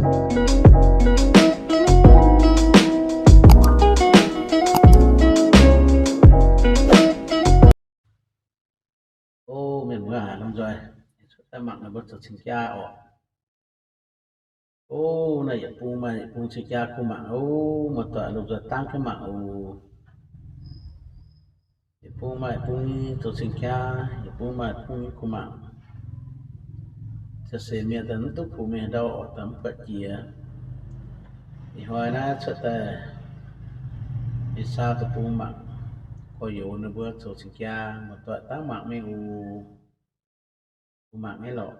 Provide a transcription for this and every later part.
ໂອ້ ແມ່ນເມືອນຳຈອຍ ແຕ່ໝາກໃນບົດເຈົ້າຊິງຈາອອກ. ໂອ້ ນາຍຢາກປຸງມາ ປຸງຊິກາຄູໝາກ ໂອ້ ມາຕອຍລູກຈອຍຕາງຄູໝາກ ໂອ້ ຢາກປຸງມາປຸງໂຕຊິງກາ ຢາກປຸງມາປຸງຄູໝາກ ຈະເສຍເມຍແຕ່ນັ້ນຕຸກຜູ້ແມ່ດາວອອກຕາມກະເຈຍ ອີຫອຍນາສະແຕ ອີສາຕະປຸງໝາກ ກອໂຍນະເບີໂຕຊິງກາ ມາຕອຍຕາງໝາກແມ່ ໂອ້ ຄູໝາກແມ່ຫຼອກ.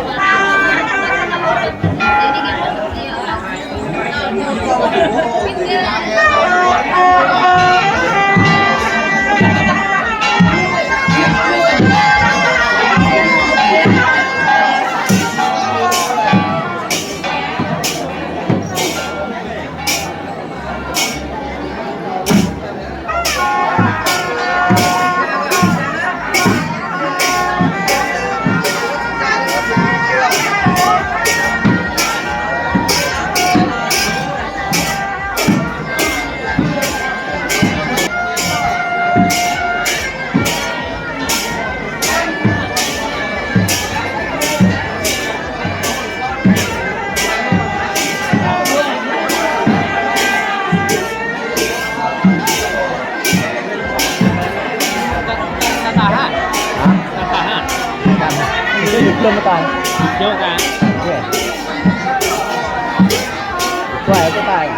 Hah? Belum tahu. Belum tahu. Iya. Wah, itu tahu.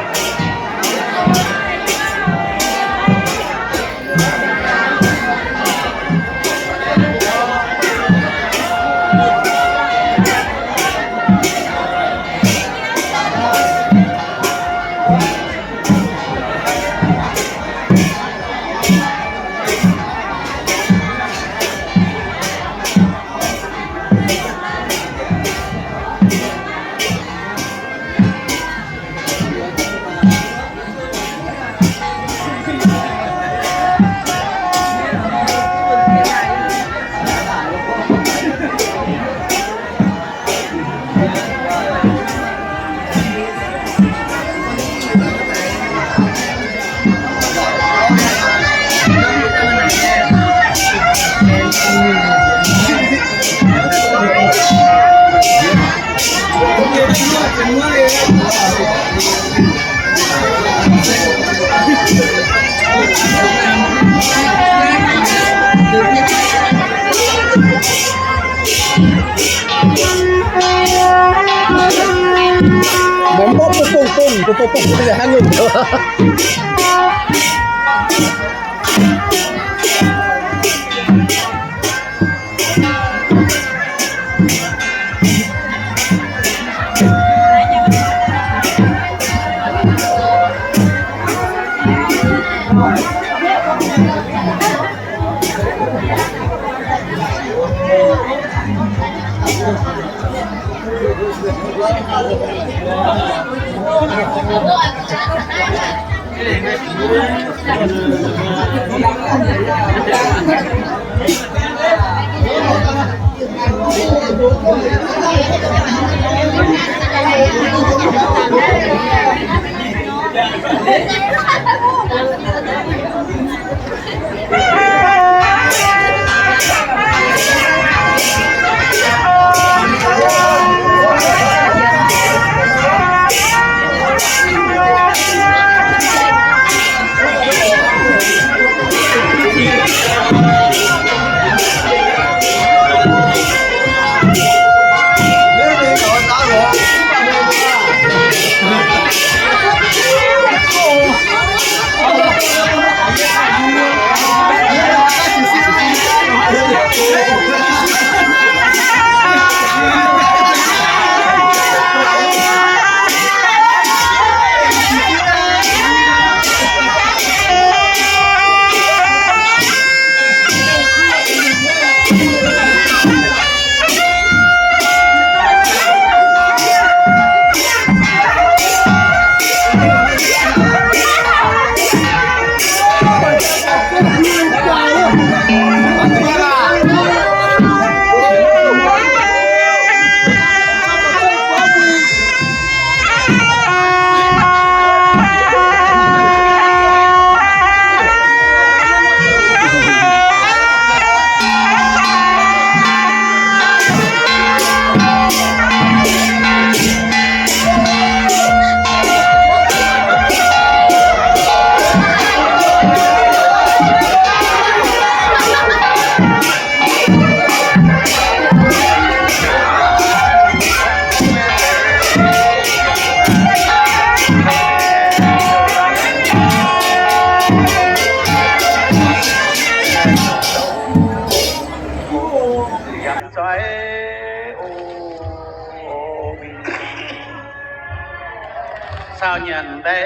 ຊາວຍຽນໄດ້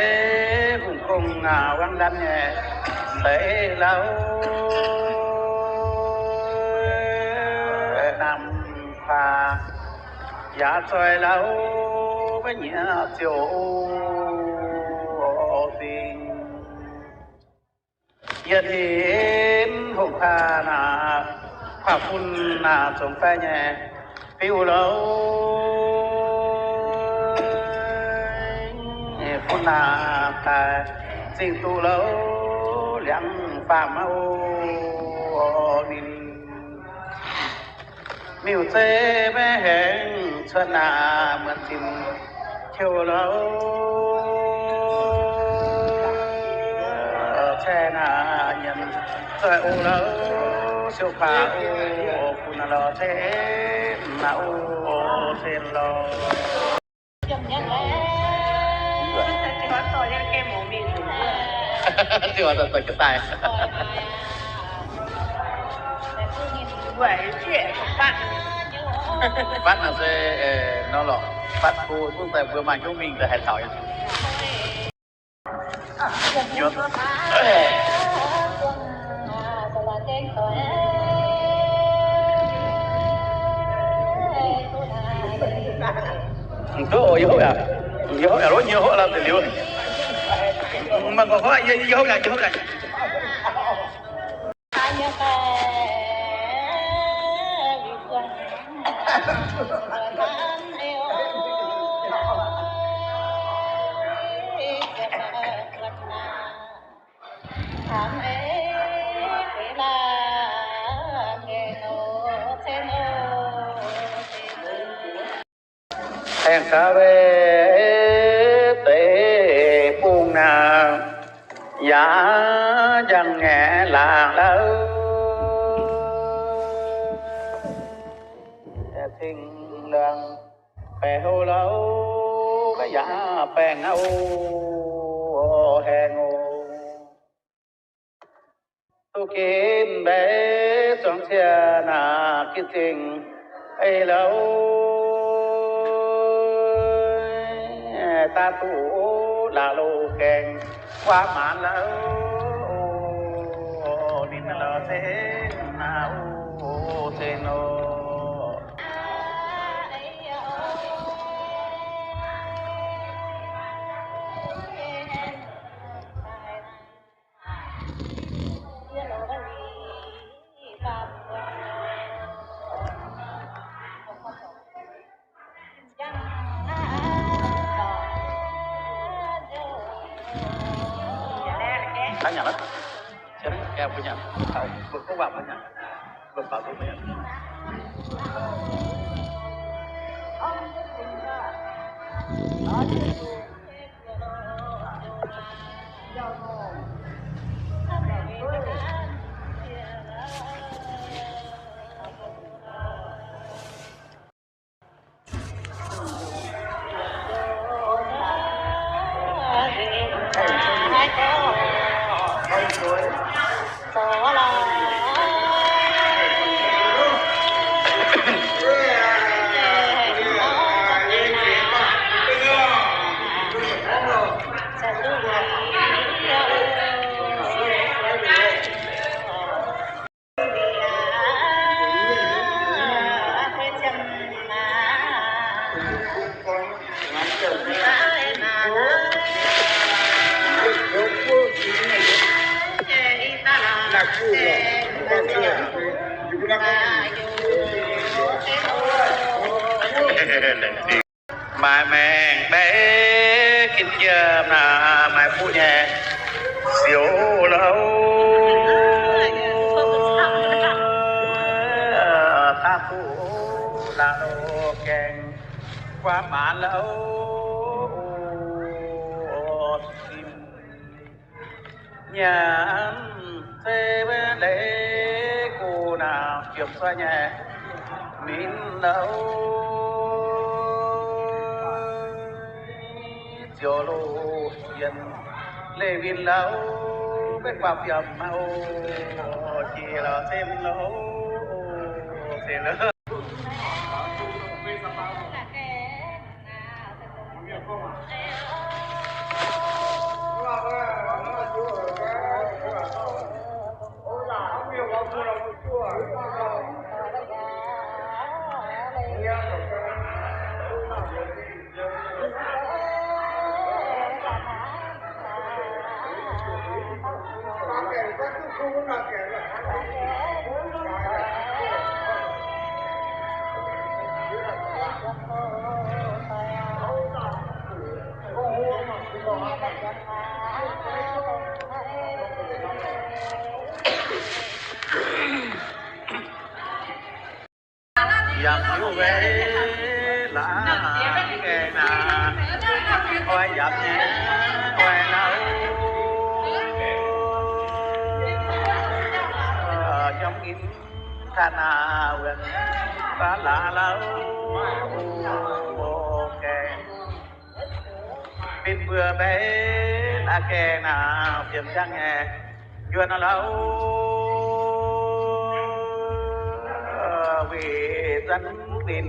ຮຸ່ງໂກງ ອາ ວັງດັນແດ່ ໄດ້ລາວ ນຳພາ ຢາຊ່ອຍລາວ ໄປເຫຍຽວ ໂອ ໂອ ໂອ ຕິງ ຢາກເຫັນຫົງຄານາ ພາພຸນນາ ສົງໄປແຍປິວເລົາ ພຸນນາຕາຍ ສິງຕູເລົາ ລ້ຽງຟາມເຮົາ ນິນ ມິວເຊແມ່ແຫງ ຊວນນາເໝືອນຈິນ ເຂຽວເລົາ ແຊນາຍຽນ ຊວຍໂອເລົາ ຊຽວພາໂອ ຄຸນນະລໍເຊນນາໂອ ເຊນລໍ. ແຫ່ງຊາເວເຕປຸງນາ ຢາຍັງແງລາງລາວ ແຕ່ສິ່ງເລື່ອງ ແປເຮົາເລົ່າໄປ ຢາແປງເອົາແຮງໂອ ຕຸກິນແບສວງເສຍໜ້າຄິດຈິງ ໄອ້ເລົາ ຕາຕູລາໂລແກງ ຄວາມມານລາໂອ ນິນລາເຊນາໂອເຊໂນ. ອັນຫຍັງລະ? ເຊີນແກ້ວເປັນຫຍັງ? ເຂົາເບິ່ງປະຫວັດເປັນຫຍັງ? ເບິ່ງປາກເບິ່ງຫຍັງ? ມາຍແມງແບກິນເຈີມນາ ມາຍຜູ້ແຍ່ສຽວເລົາ ຕາປູລາໂລແກງ ຄວາມມານເລົາ ຍາມເຊເວເລກູນາ ກຽມຊວຍແຍມິນເລົາ ໂຈໂລຢຽນເລວິນເລົາ ເປັນຄວາມຍາມເຮົາ ຈີລາເຊນເລົາ ເຊນເລີ.ຍາມຢູ່ເວລາແກ່ນາ ຄອຍຢາກແຍງຄອຍເລົ່າ ຍາມກິນທານາເວນຕາລາເລົ່າ ແກ່ ປິ່ນເບືອແບນອາແກນາ ພຽງຈັ່ງແອຍວນລາວ ເວສັນປິນ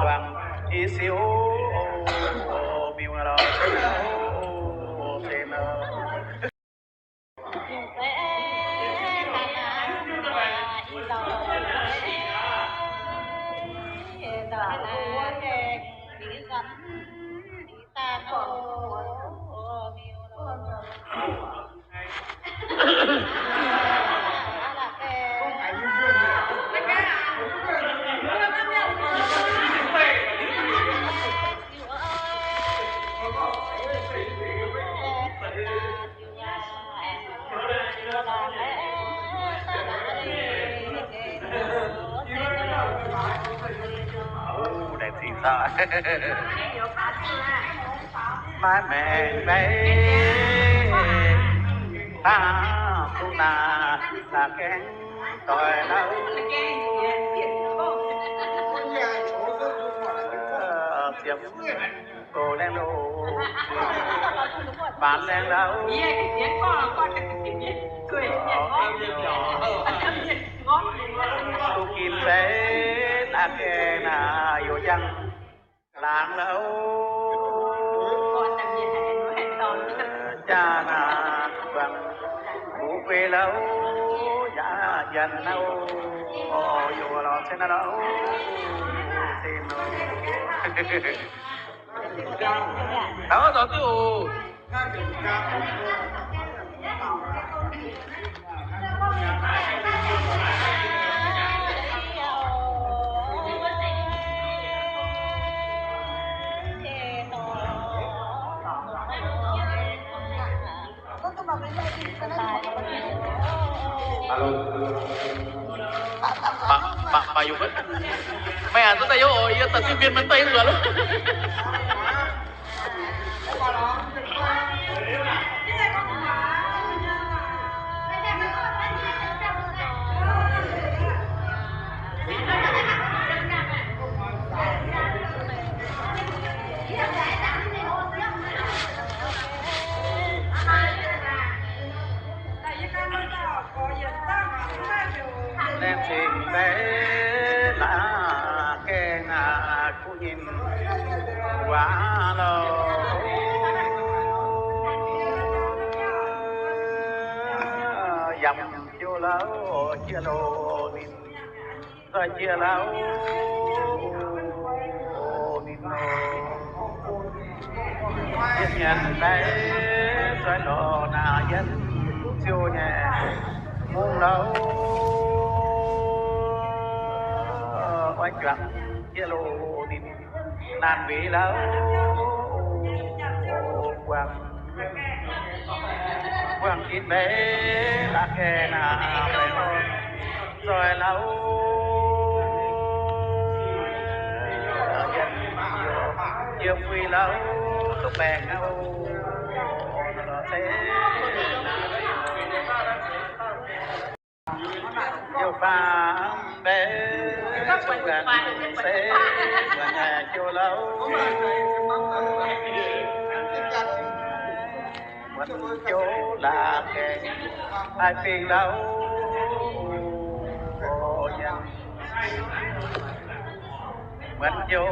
ວັງອີຊິວ ມິວລາວເຊໂນ. ໂອ້ ໄດ້ທີ່ສາ ມາແມ່ນແມ່ ຕາຕຸນາ ນາແກງ ຕ່ອຍລາວ ສຽງ ໂຕແລງໂລ ບານແລງລາວ ຕຸກິນເປັນອາແກນາຢູ່ຍັງ ລາງລາວ ຈານາເບິ່ງ ບຸເວລາວ ຢາຢັນເອົາ ໂອ ຢູ່ລອເຊນາລາວ ເຊໂນ ເອົາ ສາທຸ. ປະ ປະ ປະຢູ່ເບິດ ແມ່ນ ຕົວໃດໂອ ອີ ຕັດສິນເປັນມັນໄປເຫຼືອແລ້ວ. Nên trình bê lá keng à, à, khu nhìn qua lô. Dòng chiều lô, chiều lô nhìn. Sa chia lau, ô, ô, ô, ô. Yết nhàn tay, xoay lò nà yết, siêu nhẹ, mông lau. Oai chuang, chia lô, ô, ô, ô. Nan vì láo quang, quang kít bế, la khe na bế hôn, rồi láo yên, yên quy láo, tụ bèn náo, lo thế. Yo pha be, so gan se, gan ya yo lau. Wan yo la ke, ai ping lau. O yan. Mượn vô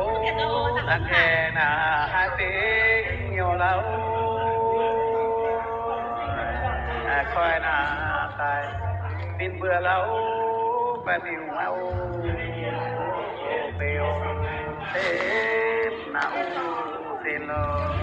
ta khe na hai tiếng nhiều lâu. À, khói na tai tin bữa lâu, phải niu mau. Bèo thêm na u xin lỗi.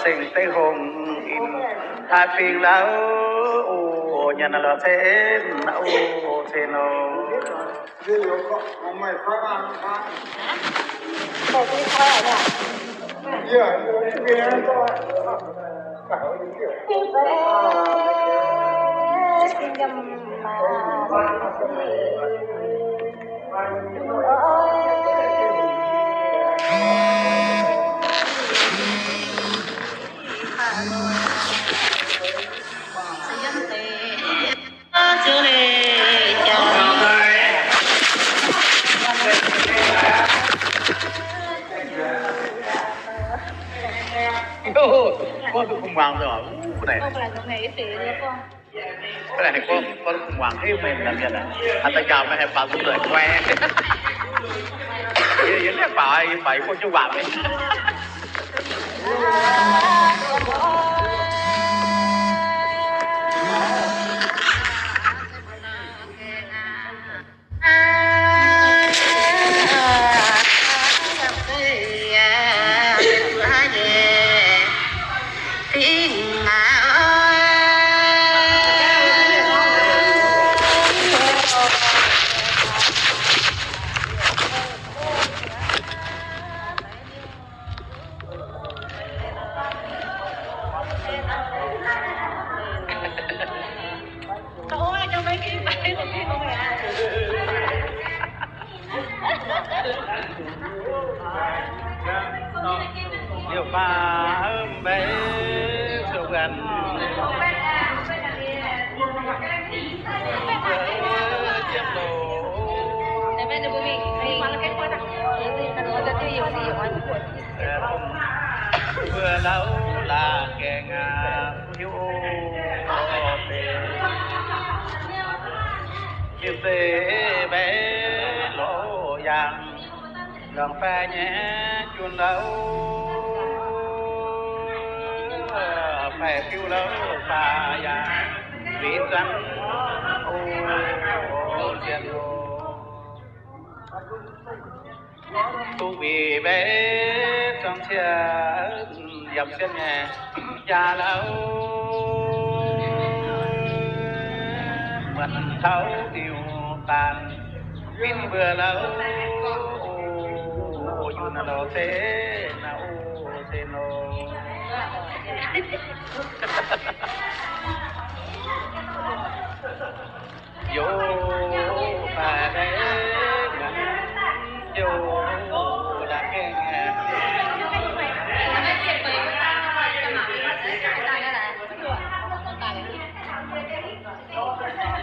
ເສັງເຕຫົງອິນ ພາປິງລາວ ໂອຍານະລະເຊນ ໂອເຊໂນ. ໂອ້ໂຫ ຄວາມທຸກຄວາມຫວັງເດີ ຜູ້ໃດ ເອົາໄປລະຕົງໃນເສເດີ ໄປໃຫ້ຄວາມ ຄວາມຫວັງໃຫ້ແມ່ນນຳກັນນະ ອັດຕະກາໄປໃຫ້ປາສຸດເລີຍ ແຫວ ເຮັດແລ້ວໄປ ໄປຄົນຈະຫວັງ. ເພື່ອເລົ່າລາແກ່ງາມ ຫິວເປ ເສເບໂລຢາງ ລອງແຟແຍຈູນເລົາ ແຟຜິວເລົາຟາຢາງ ວິສັນ ໂອ ໂອ ເຊໂນ. ຕູບີເບ ຊອງເຊຍ ຢຳຊຽນແຍ ຢາເລົາ ເໝືອນເທົາຕິວຕານ ບິນເບືອເລົາ ໂອ ຢູ່ນະໂລເຊນະ ໂອ ເຊໂນ. ໂຍ ປາແດງ ໂຍ ລະແກງ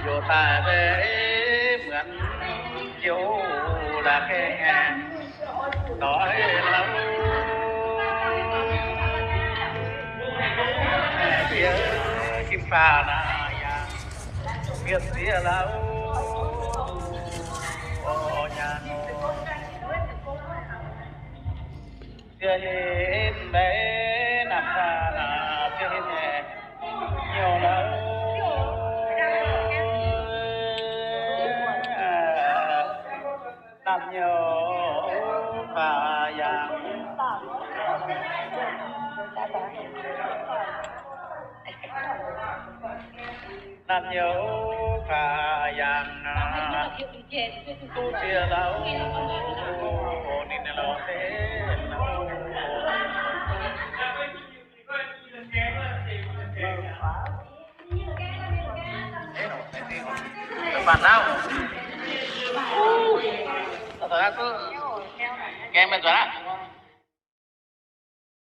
ໂຍ ປາແດງ ເໝືອນ ໂຍ ລະແກງ ດອຍເຮົາ ເສຍກິນປານາຍາ ວຽດເສຍລາວ ໂອຍາໂນ ເສຍເຫັນແບນຳພານາ ເສຍເຫັນແບ ໂຍລາວ ນຳໂຍພາຍາງ ນຳໂຍພາຍາງນາ ຕູເຈຍລາວ ໂອນິນນະໂລເຕນະໂອ. ບ້ານລາວ ສາທຸ ແກງແມ່ນຕົວລະ.